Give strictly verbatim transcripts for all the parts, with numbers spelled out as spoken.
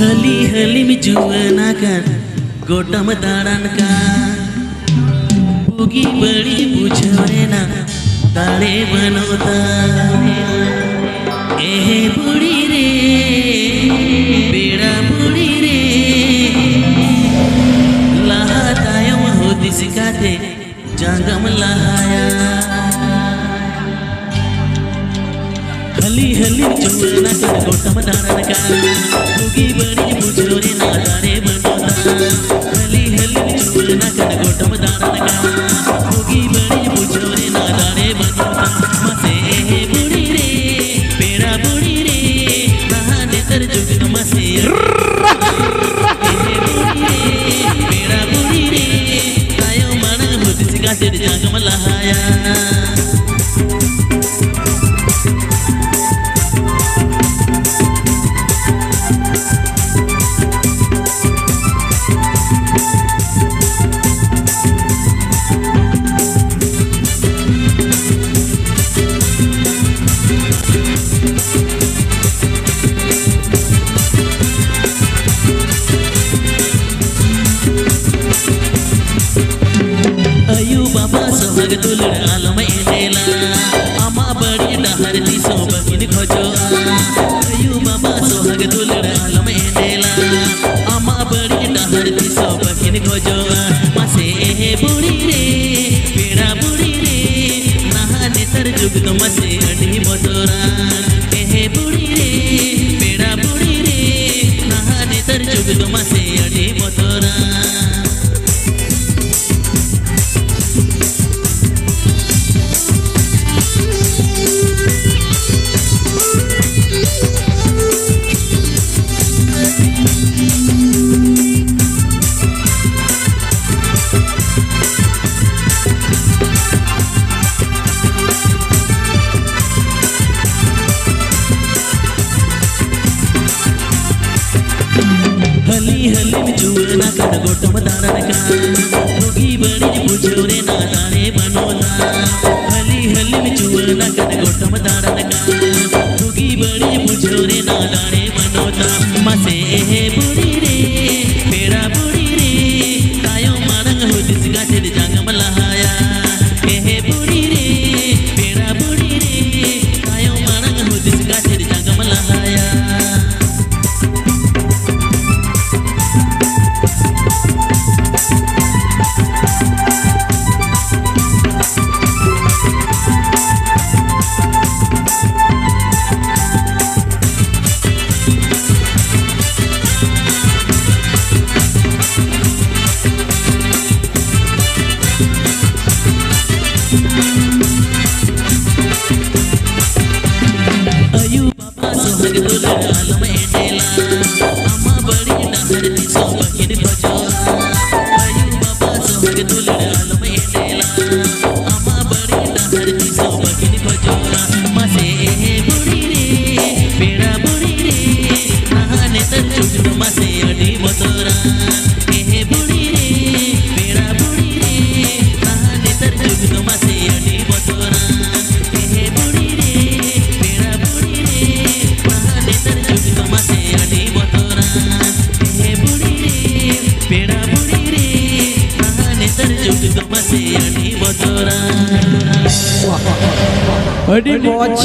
ᱦᱟᱹᱞᱤ ᱦᱟᱹᱞᱤᱢ ᱡᱩᱣᱟᱹᱱ ᱟᱠᱟᱱ, ᱜᱚᱴᱟᱢ ᱫᱟᱬᱟᱱ ᱠᱟᱱ, ᱵᱩᱜᱤ ᱵᱟᱹᱲᱤᱡ ᱵᱩᱡᱷᱟᱹᱣ ᱨᱮᱱᱟᱜ ᱫᱟᱲᱮ ᱵᱟᱹᱱᱩᱜ ᱛᱟᱢ᱾ ᱮᱦᱮ ᱵᱩᱲᱦᱤ ᱨᱮ, ᱯᱮᱲᱟ ᱵᱩᱲᱦᱤ ᱨᱮ, ᱞᱟᱦᱟ ᱛᱟᱭᱚᱢ ᱦᱩᱫᱤᱥ ᱠᱟᱛᱮ ᱡᱟᱸᱜᱟᱢ ᱞᱟᱦᱟᱭᱟ᱾ ᱦᱟᱹᱞᱤ ᱦᱟᱹᱞᱤ ᱡᱩᱣᱟᱹᱱ ᱟᱠᱟᱱ, ᱜᱚᱴᱟᱢ ᱫᱟᱬᱟᱱ ᱠᱟᱱ, ᱵᱩᱜᱤ ᱵᱟᱹᱲᱤᱡ ᱵᱩᱡᱷᱟᱹᱣ ᱨᱮᱱᱟᱜ ᱫᱟᱲᱮ ᱵᱟᱹᱱᱩᱜ ᱛᱟᱢ᱾ ᱦᱟᱹᱞᱤ ᱦᱟᱹᱞᱤ ᱡᱩᱣᱟᱹᱱ ᱟᱠᱟᱱ, ᱜᱚᱴᱟᱢ ᱫᱟᱬᱟᱱ ᱠᱟᱱ, ᱵᱩᱜᱤ ᱵᱟᱹᱲᱤᱡ ᱵᱩᱡᱷᱟᱹᱣ ᱨᱮᱱᱟᱜ ᱫᱟᱲᱮ ᱵᱟᱹᱱᱩᱜ ᱛᱟᱢ᱾ ᱢᱟᱥᱮ ᱮᱦᱮ ᱵᱩᱲᱦᱤ ᱨᱮ, ᱯᱮᱲᱟ ᱵᱩᱲᱦᱤ ᱨᱮ, ᱱᱟᱦᱟᱜ ᱱᱮᱛᱟᱨ ᱡᱩᱜᱽ ᱫᱚ ᱢᱟᱥᱮ ᱮᱦᱮ ᱵᱩᱲᱦᱤ ᱨᱮ, ᱯᱮᱲᱟ ᱵᱩᱲᱦᱤ ᱨᱮ, ᱛᱟᱭᱚᱢ ᱢᱟᱲᱟᱝ ᱦᱩᱫᱤᱥ ᱠᱟᱛᱮ ᱡᱟᱸᱜᱟᱢ ᱞᱟᱦᱟᱭᱟ᱾ ᱟᱭᱳ ᱵᱟᱵᱟ ᱥᱚᱦᱟᱜ ᱫᱩᱞᱟᱹᱲ ᱟᱞᱚᱢ ᱮᱸᱰᱮᱞᱟ, ᱟᱢᱟᱜ ᱵᱟᱹᱲᱤᱡ ᱰᱟᱦᱟᱨ ᱛᱤᱥ ᱦᱚᱸ ᱵᱟᱹᱠᱤᱱ ᱠᱷᱚᱡᱚᱜᱼᱟ᱾ ᱟᱭᱳ ᱵᱟᱵᱟ ᱥᱚᱦᱟᱜ ᱫᱩᱞᱟᱹᱲ ᱟᱞᱚᱢ ᱮᱸᱰᱮᱞᱟ, ᱟᱢᱟᱜ ᱵᱟᱹᱲᱤᱡ ᱰᱟᱦᱟᱨ ᱛᱤᱥ ᱦᱚᱸ ᱵᱟᱹᱠᱤᱱ ᱠᱷᱚᱡᱚᱜᱼᱟ᱾ ᱢᱟᱥᱮ ᱮᱦᱮ ᱵᱩᱲᱦᱤ ᱨᱮ, ᱯᱮᱲᱟ ᱵᱩᱲᱦᱤ ᱨᱮ, ᱱᱟᱦᱟᱜ ᱱᱮᱛᱟᱨ ᱡᱩᱜᱽ ᱫᱚ ᱢᱟᱥᱮ ᱟᱹᱰᱤ ᱵᱚᱛᱚᱨᱟᱱ᱾ ᱮᱦᱮ ᱵᱩᱲᱦᱤ ᱨᱮ, ᱯᱮᱲᱟ ᱵᱩᱲᱦᱤ ᱨᱮ, ᱱᱟᱦᱟᱜ ᱱᱮᱛᱟᱨ ᱡᱩᱜᱽ ᱫᱚ ᱢᱟᱥᱮ ᱟᱹᱰᱤ ᱵᱚᱛᱚᱨᱟᱱ᱾ ᱦᱟᱹᱞᱤ ᱦᱟᱹᱞᱤᱢ ᱡᱩᱣᱟᱹᱱ ᱟᱠᱟᱱ, ᱜᱚᱴᱟᱢ ᱫᱟᱬᱟᱱ ᱠᱟᱱ, ᱵᱩᱜᱤ ᱵᱟᱹᱲᱤᱡ ᱵᱩᱡᱷᱟᱹᱣ ᱨᱮᱱᱟᱜ ᱫᱟᱲᱮ ᱵᱟᱹᱱᱩᱜ ᱛᱟᱢ᱾ ᱦᱟᱹᱞᱤ ᱦᱟᱹᱞᱤᱢ ᱡᱩᱣᱟᱹᱱ ᱟᱠᱟᱱ, ᱜᱚᱴᱟᱢ ᱫᱟᱬᱟᱱ ᱠᱟᱱ, ᱵᱩᱜᱤ ᱵᱟᱹᱲᱤᱡ ᱵᱩᱡᱷᱟᱹᱣ ᱨᱮᱱᱟᱜ ᱫᱟᱲᱮ ᱵᱟᱹᱱᱩᱜ ᱛᱟᱢ᱾ ᱢᱟᱥᱮ ᱮᱦᱮ ᱟᱭᱳ ᱵᱟᱵᱟ ᱥᱚᱦᱟᱜ ᱫᱩᱞᱟᱹᱲ ᱟᱞᱚᱢ ᱮᱸᱰᱮᱞᱟ, ᱟᱢᱟᱜ ᱵᱟᱹᱲᱤᱡ ᱰᱟᱦᱟᱨ ᱛᱤᱥ ᱦᱚᱸ ᱵᱟᱹᱠᱤᱱ ᱠᱷᱚᱡᱚᱜᱼᱟ᱾ ᱟᱭᱳ ᱵᱟᱵᱟ ᱥᱚᱦᱟᱜ ᱫᱩᱞᱟᱹᱲ ᱟᱞᱚᱢ ᱮᱸᱰᱮᱞᱟ, ᱟᱢᱟᱜ ᱵᱟᱹᱲᱤᱡ ᱰᱟᱦᱟᱨ ᱛᱤᱥ ᱦᱚᱸ ᱵᱟᱹᱠᱤᱱ ᱠᱷᱚᱡᱚᱜᱼᱟ᱾ ᱢᱟᱥᱮ ᱮ ᱵᱩᱲᱦᱤ ᱨᱮ, ᱯᱮᱲᱟ ᱵᱩᱲᱦᱤ ᱨᱮ, ᱱᱟᱦᱟᱜ ᱱᱮᱛᱟᱨ ᱡᱩᱜᱽ ᱫᱚ ᱢᱟᱥᱮ ᱟᱹᱰᱤ ᱵᱚᱛᱚᱨᱟ᱾ ᱮ ᱵᱩᱲᱦᱤ ᱨᱮ, ᱯᱮᱲᱟ ᱵᱩᱲᱦᱤ ᱨᱮ, ᱱᱟᱦᱟᱜ ᱱᱮᱛᱟᱨ ᱡᱩᱜᱽ ᱫᱚ ᱢᱟᱥᱮ ᱟᱹᱰᱤ ᱵᱚᱛᱚᱨᱟ᱾ ᱮ ᱵᱩᱲᱦᱤ ᱨᱮ, ᱯᱮᱲᱟ ᱵᱩᱲᱦᱤ ᱨᱮ, ᱱᱟᱦᱟᱜ ᱱᱮᱛᱟᱨ ᱡᱩᱜᱽ ᱫᱚ ᱢᱟᱥᱮ ᱟᱹᱰᱤ ᱵᱚᱛᱚᱨᱟ᱾ ᱮ ᱵᱩᱲᱦᱤ ᱨᱮ, ᱯᱮᱲᱟ ᱵᱩᱲᱦᱤ ᱨᱮ, ᱱᱟᱦᱟᱜ ᱱᱮᱛᱟᱨ ᱡᱩᱜᱽ ᱫᱚ ᱢᱟᱥᱮ ᱟᱹᱰᱤ ᱵᱚᱛᱚᱨᱟ᱾ ᱟᱹᱰᱤ ᱢᱚᱡᱽ,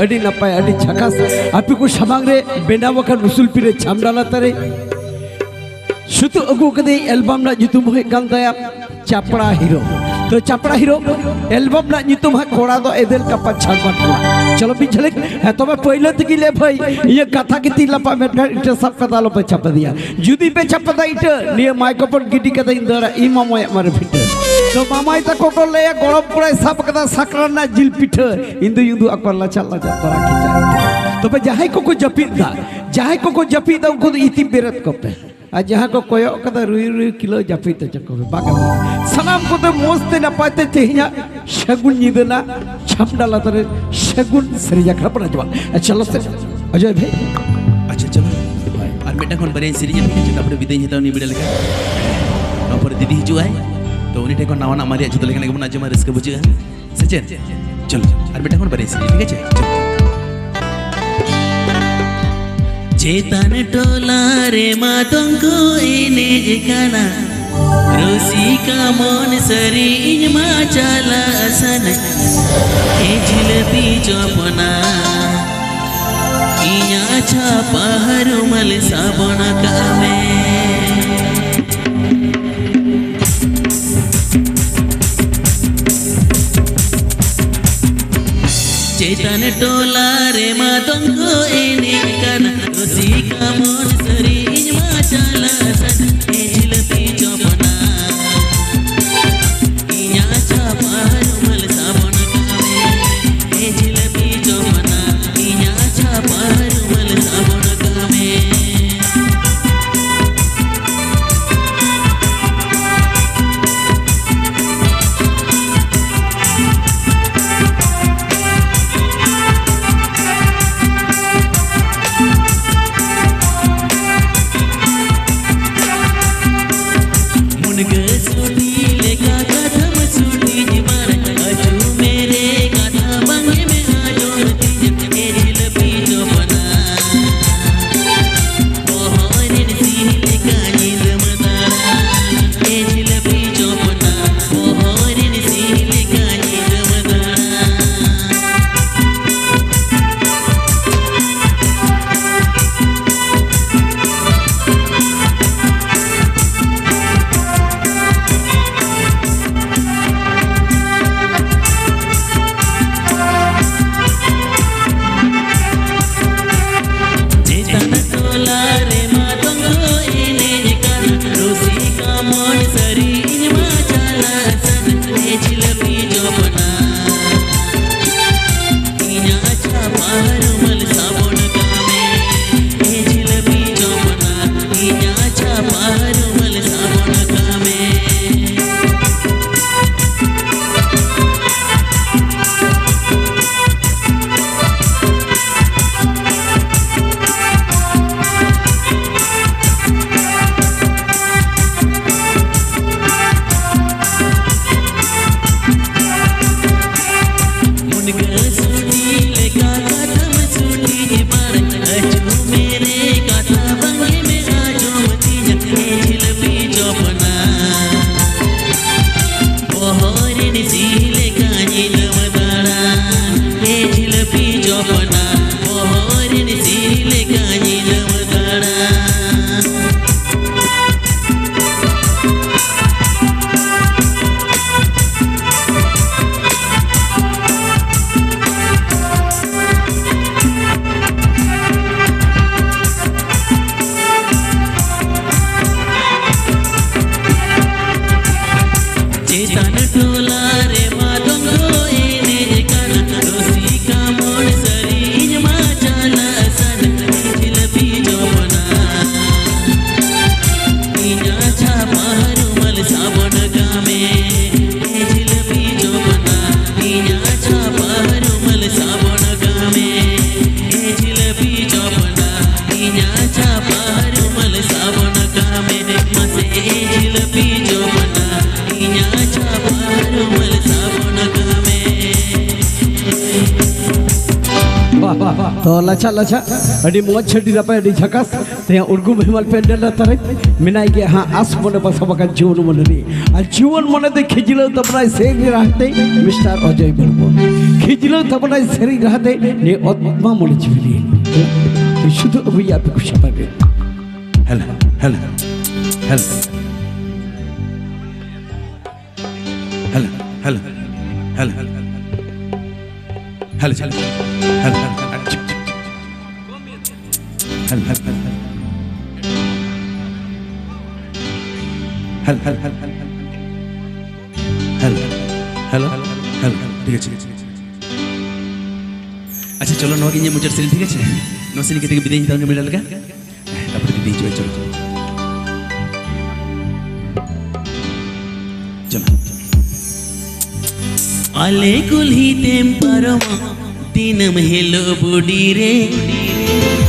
ᱟᱹᱰᱤ ᱱᱟᱯᱟᱭ, ᱟᱹᱰᱤ ᱡᱷᱟᱠᱟᱥ᱾ ᱟᱯᱮ ᱠᱚ ᱥᱟᱢᱟᱝ ᱨᱮ ᱵᱮᱱᱟᱣ ᱟᱠᱟᱱ ᱩᱥᱩᱞ ᱯᱤᱨᱟᱹ ᱪᱷᱟᱢᱰᱟ ᱞᱟᱛᱟᱨ ᱨᱮ ᱥᱩᱛᱩᱜ ᱟᱹᱜᱩ ᱠᱟᱫᱮ ᱮᱞᱵᱟᱢ ᱨᱮᱱᱟᱜ ᱧᱩᱛᱩᱢ ᱦᱩᱭᱩᱜ ᱠᱟᱱ ᱛᱟᱭᱟ ᱪᱟᱯᱲᱟ ᱦᱤᱨᱳ᱾ ᱛᱚ ᱪᱟᱯᱲᱟ ᱦᱤᱨᱳ ᱮᱞᱵᱟᱢ ᱨᱮᱱᱟᱜ ᱧᱩᱛᱩᱢ ᱦᱟᱸᱜ ᱠᱚᱲᱟ ᱫᱚ ᱮᱫᱮᱞ ᱠᱟᱯᱟ ᱪᱷᱟᱲᱵᱟᱴ ᱠᱚᱲᱟ᱾ ᱪᱚᱞᱚ ᱢᱤᱫ ᱡᱷᱟᱹᱞᱤᱠ᱾ ᱦᱮᱸ, ᱛᱚᱵᱮ ᱯᱟᱹᱭᱞᱟᱹ ᱛᱮᱜᱮ ᱞᱮ ᱵᱷᱟᱹᱭ, ᱤᱧᱟᱹᱜ ᱠᱟᱛᱷᱟ ᱜᱮ ᱛᱤᱧ ᱞᱟᱯᱟ, ᱢᱮᱱᱠᱷᱟᱱ ᱤᱴᱟᱹ ᱥᱟᱵ ᱠᱟᱛᱮ ᱟᱞᱚᱯᱮ ᱪᱷᱟᱯᱟᱫᱤᱭᱟ᱾ ᱡᱩᱫᱤ ᱯᱮ ᱪᱷᱟᱯᱟᱫᱟ ᱤᱴᱟᱹ, ᱱᱤᱭᱟᱹ ᱢᱟᱭᱠᱳᱯᱷᱳᱱ ᱜᱤᱰᱤ ᱠᱟᱛᱮ ᱤᱧ ᱫᱟᱹᱲᱟ, ᱤᱧ ᱢᱟᱢᱚᱭᱟᱜ ᱢᱟᱨᱮ ᱯᱷᱤᱴᱟᱹ᱾ ᱛᱚ ᱢᱟᱢᱟᱭ ᱛᱟᱠᱚ ᱠᱚ ᱞᱟᱹᱭᱟ, ᱜᱚᱲᱚᱢ ᱠᱚᱲᱟᱭ ᱥᱟᱵ ᱠᱟᱫᱟ ᱥᱟᱠᱨᱟ ᱨᱮᱱᱟᱜ ᱡᱤᱞ ᱯᱤᱴᱷᱟᱹ, ᱤᱧ ᱫᱚ ᱤᱧ ᱫᱚ ᱟᱠᱚ ᱞᱟᱪᱟᱜ ᱞᱟᱪᱟᱜ ᱛᱚᱨᱟ ᱠᱷᱤᱪᱟ᱾ ᱛᱚᱵᱮ ᱡᱟᱦᱟᱸᱭ ᱠᱚᱠᱚ ᱡᱟᱹᱯᱤᱫ ᱫᱟ, ᱡᱟᱦᱟᱸᱭ ᱠᱚᱠᱚ ᱡᱟᱹᱯᱤᱫ ᱫᱟ, ᱩᱱᱠᱩ ᱫᱚ ᱤᱛᱤ ᱵᱮᱨᱮᱫ ᱠᱚᱯᱮ᱾ ᱟᱨ ᱡᱟᱦᱟᱸ ᱠᱚ ᱠᱚᱭᱚᱜ ᱠᱟᱫᱟ ᱨᱩᱭ ᱨᱩᱭ ᱠᱤᱞᱳ, ᱡᱟᱹᱯᱤᱫ ᱦᱚᱪᱚ ᱠᱚᱯᱮ᱾ ᱵᱟᱝ ᱜᱟᱱᱚᱜᱼᱟ᱾ ᱥᱟᱱᱟᱢ ᱠᱚᱛᱮ ᱢᱚᱡᱽ ᱛᱮ ᱱᱟᱯᱟᱭ ᱛᱮ ᱛᱮᱦᱮᱧᱟᱜ ᱥᱟᱹᱜᱩᱱ ᱧᱤᱫᱟᱹ ᱨᱮᱱᱟᱜ ᱪᱷᱟᱢᱰᱟ ᱞᱟᱛᱟᱨ ᱨᱮ ᱥᱟᱹᱜᱩᱱ ᱥᱮᱨᱮᱧ ᱟᱠᱷᱲᱟ ᱵᱚᱱ ᱟᱸᱡᱚᱢᱟ᱾ ᱟᱨ ᱪᱚᱞᱚ ᱥᱮ, ᱚᱡᱚᱭ ᱵᱷᱟᱹᱭ᱾ ᱟᱪᱪᱷᱟ, ᱪᱚᱞᱚ᱾ ᱦᱳᱭ᱾ ᱟᱨ ᱢᱤᱫᱴᱟᱝ ᱠᱷᱚᱱ ᱵᱟᱨᱭᱟᱧ ᱥᱮᱨᱮᱧ ᱟᱯᱮ ᱠᱟᱱᱟ, ᱛᱟᱨᱯᱚᱨᱮ ᱵᱤᱫᱟᱹᱭ ᱦᱟᱛᱟᱣ ᱱᱤᱭᱟᱹ ᱵᱮᱲᱟ ᱞᱮᱠᱟ᱾ ᱱᱚᱣᱟ ᱯᱚᱨᱮ ᱫᱤᱫᱤ ᱦᱤᱡᱩᱜ ᱟᱭ, ᱛᱚ ᱩᱱᱤ ᱴᱷᱮᱱ ᱠᱷᱚᱱ ᱱᱟᱣᱟᱱᱟᱜ ᱢᱟᱨᱮᱭᱟᱜ ᱡᱷᱚᱛᱚ ᱞᱮᱠᱟᱱᱟᱜ ᱜᱮᱵᱚᱱ ᱟᱸᱡᱚᱢᱟ, ᱨᱟᱹᱥᱠᱟᱹ ᱵᱩᱡᱷᱟᱹᱜᱼᱟ᱾ ᱥᱮ ᱪᱮᱫ? ᱪᱚᱞᱚ, ᱟᱨ ᱢᱤᱫᱴᱟᱝ ᱵᱚᱱ ᱵᱟᱨᱭᱟ ᱥᱮᱨᱮᱧ, ᱴᱷᱤᱠ ᱟᱪᱷᱮ? ᱪᱚᱞᱚ᱾ ᱪᱮᱛᱟᱱ ᱴᱚᱞᱟ ᱨᱮᱢᱟ ᱫᱚᱝ ᱠᱚ ᱮᱱᱮᱡ ᱠᱟᱱᱟ, ᱨᱩᱥᱤᱠᱟ ᱢᱚᱱ ᱥᱟᱹᱨᱤ ᱤᱧ ᱢᱟ ᱪᱟᱞᱟᱜ ᱥᱟᱱᱟ᱾ ᱮ ᱡᱷᱤᱞᱯᱤ ᱪᱚᱯᱚᱱᱟ, ᱤᱧᱟᱜ ᱪᱷᱟᱯᱟ ᱨᱩᱢᱟᱞ ᱥᱟᱵᱚᱱ ᱠᱟᱜ ᱢᱮ᱾ ᱪᱮᱛᱟᱱ ᱴᱚᱞᱟ ᱨᱮᱢᱟ ᱫᱚᱝ ᱠᱚ ᱮᱱᱮᱡ ᱠᱟᱱᱟ, ᱨᱩᱥᱤᱠᱟ ᱢᱚᱱ ᱥᱟᱹᱨᱤ ᱤᱧ ᱢᱟ ᱪᱟᱞᱟᱜ ᱥᱟᱱᱟ᱾ ᱮ ᱡᱷᱤᱞᱯᱤ ᱪᱚᱯᱚᱱᱟ, ᱤᱧᱟᱜ ᱪᱷᱟᱯᱟ ᱨᱩᱢᱟᱞ ᱛᱚ ᱞᱟᱪᱷᱟ ᱞᱟᱪᱷᱟ, ᱟᱹᱰᱤ ᱢᱚᱡᱽ, ᱟᱹᱰᱤ ᱱᱟᱯᱟᱭ, ᱟᱹᱰᱤ ᱡᱷᱟᱠᱟᱥ᱾ ᱛᱮᱦᱮᱧ ᱩᱲᱜᱩᱢ ᱦᱮᱢᱟᱞ ᱯᱮᱱᱰᱮᱞ ᱞᱟᱛᱟᱨ ᱨᱮ ᱢᱮᱱᱟᱭ ᱜᱮᱭᱟ ᱦᱟᱸᱜ ᱟᱸᱥ ᱢᱚᱱᱮ ᱵᱟᱥᱟ ᱵᱟᱜᱟᱱ ᱡᱩᱣᱟᱹᱱ ᱢᱚᱱᱮ ᱨᱮ᱾ ᱟᱨ ᱡᱩᱣᱟᱹᱱ ᱢᱚᱱᱮ ᱫᱚ ᱠᱷᱤᱡᱞᱟᱹᱣ ᱛᱟᱵᱚᱱᱟᱭ ᱥᱮᱨᱮᱧ ᱨᱟᱦᱟᱛᱮ ᱢᱤᱥᱴᱟᱨ ᱚᱡᱚᱭ ᱢᱩᱨᱢᱩ᱾ ᱠᱷᱤᱡᱞᱟᱹᱣ ᱛᱟᱵᱚᱱᱟᱭ ᱥᱮᱨᱮᱧ ᱨᱟᱦᱟᱛᱮ ᱱᱤᱭᱟᱹ ᱚᱛᱢᱟ ᱢᱚᱱᱮ ᱡᱤᱣᱤ ᱨᱮ᱾ ᱛᱚ ᱥᱩᱫᱷᱩ ᱟᱹᱜᱩᱭᱟ ᱟᱯᱮ ᱠᱚ ᱥᱟᱢᱟᱝ ᱨᱮ᱾ Hello, hello, hello. Hello, hello, hello, hello, hello, hello, hello, hello, hello, hello, hello, hello, hello, hello, hello, hello, hello, hello, ᱴᱷᱤᱠ ᱟᱪᱷᱮ᱾ ᱟᱪᱪᱷᱟ, ᱪᱚᱞᱚ, ᱱᱚᱣᱟ ᱜᱮ ᱤᱧᱟᱹᱜ ᱢᱩᱪᱟᱹᱫ ᱥᱮᱨᱮᱧ, ᱴᱷᱤᱠ ᱟᱪᱷᱮ? ᱱᱚᱣᱟ ᱥᱮᱨᱮᱧ ᱠᱟᱛᱮ ᱜᱮ ᱵᱤᱫᱟᱹᱭ ᱤᱧ ᱦᱟᱛᱟᱣ ᱞᱮᱜᱮ ᱢᱮᱞᱟ ᱞᱮᱠᱟ᱾ ᱛᱟᱯᱚᱨᱮ ᱫᱤᱫᱤ ᱦᱤᱡᱩᱜᱼᱟ, ᱪᱚᱞᱚ, ᱪᱚᱞᱚ᱾ ᱪᱚᱞᱚ᱾ ᱟᱞᱮ ᱠᱩᱞᱦᱤ ᱛᱮᱢ ᱯᱟᱨᱚᱢᱟ, ᱫᱤᱱᱟᱹᱢ ᱦᱤᱞᱳᱜ ᱵᱩᱰᱤ ᱨᱮ᱾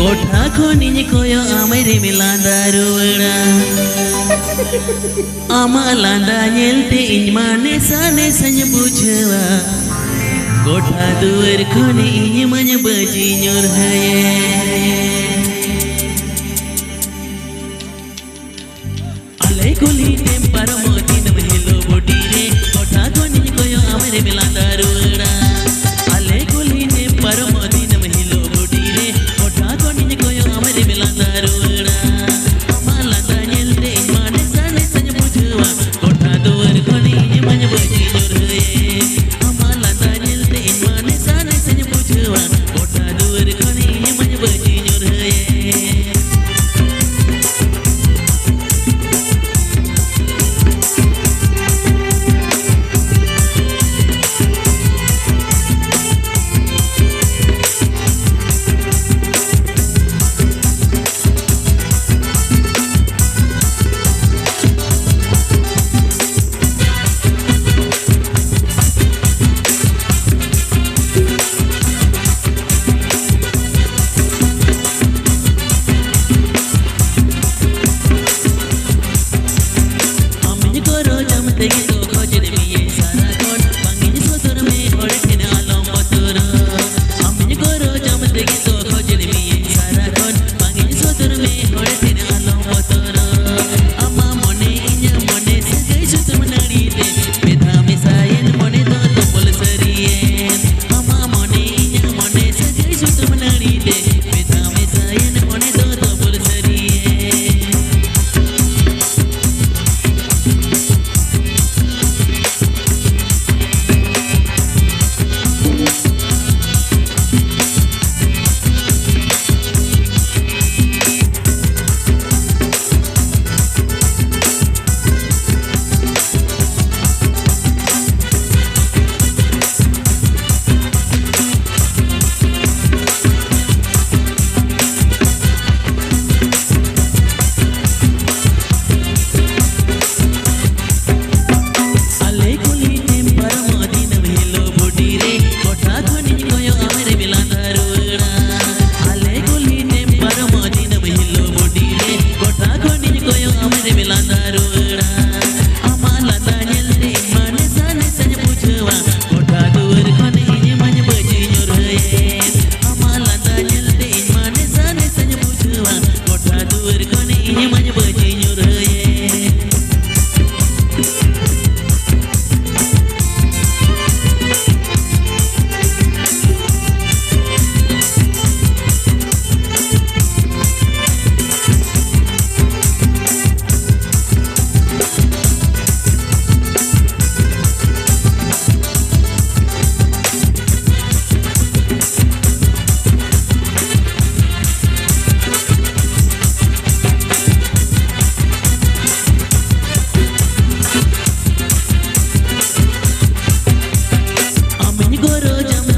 ᱠᱚᱴᱷᱟ ᱠᱷᱚᱱᱤᱧ ᱠᱚᱭᱚᱜ, ᱟᱢ ᱨᱮᱢ ᱞᱟᱸᱫᱟ ᱨᱩᱣᱟᱹᱲᱟ᱾ ᱟᱢᱟᱜ ᱞᱟᱸᱫᱟ ᱧᱮᱞᱛᱮ ᱤᱧ ᱢᱟ ᱱᱮᱥᱟ ᱱᱮᱥᱟᱧ ᱵᱩᱡᱷᱟᱹᱣᱟ᱾ ᱠᱚᱴᱷᱟ ᱫᱩᱣᱟᱹᱨ ᱠᱷᱚᱱ ᱤᱧ ᱢᱟᱧ ᱵᱟᱹᱡᱤ ᱧᱩᱨᱦᱟᱹᱭᱮ᱾ ᱟᱞᱮ ᱠᱩᱞᱦᱤ ᱛᱮᱢ ᱯᱟᱨᱚᱢᱚᱜ ᱫᱤᱱᱟᱹᱢ ᱦᱤᱞᱳᱜ ᱵᱩᱰᱤ ᱨᱮ, ᱠᱚᱴᱷᱟ ᱠᱷᱚᱱᱤᱧ ᱠᱚᱭᱚᱜ ᱟᱢ ᱨᱮᱢ ᱞᱟᱸᱫᱟ ᱨᱩᱣᱟᱹᱲᱟ᱾ ᱟᱞᱮ ᱠᱩᱞᱦᱤ ᱛᱮᱢ ᱯᱟᱨᱚᱢᱚᱜ ᱫᱤᱱᱟᱹᱢ ᱦᱤᱞᱳᱜ ᱵᱩᱰᱤ ᱨᱮ, ᱠᱚᱴᱷᱟ ᱠᱷᱚᱱᱤᱧ ᱠᱚᱭᱚᱜ ᱟᱢ ᱨᱮᱢ ᱞᱟᱸᱫᱟ ᱨᱩᱣᱟᱹᱲᱟ᱾ ᱟᱢᱟᱜ ᱞᱟᱸᱫᱟ ᱧᱮᱞᱛᱮ ᱤᱧ ᱢᱟ ᱱᱮᱥᱟ ᱱᱮᱥᱟᱧ ᱵᱩᱡᱷᱟᱹᱣᱟ᱾ ᱠᱚᱴᱷᱟ ᱫᱩᱣᱟᱹᱨ ᱠᱷᱚᱱᱤᱧ ᱢᱟᱧ ᱵᱟᱹᱡᱤ ᱧᱩᱨᱦᱟᱹᱭᱮ᱾ ᱟᱢᱟᱜ ᱞᱟᱸᱫᱟ ᱧᱮᱞᱛᱮ ᱤᱧ ᱢᱟ ᱱᱮᱥᱟ ᱱᱮᱥᱟᱧ ᱵᱩᱡᱷᱟᱹᱣᱟ᱾ ᱠᱚᱴᱷᱟ ᱫᱩᱣᱟᱹᱨ ᱠᱷᱚᱱᱤᱧ ᱢᱟᱧ ᱵᱟᱹᱡᱤ ᱧᱩᱨᱦᱟᱹᱭᱮ᱾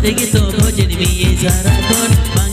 ᱛᱮᱜᱮ ᱛᱚ ᱵᱷᱚᱡᱱ ᱢᱤᱭᱮ ᱥᱟᱨᱟ ᱠᱷᱚᱱ᱾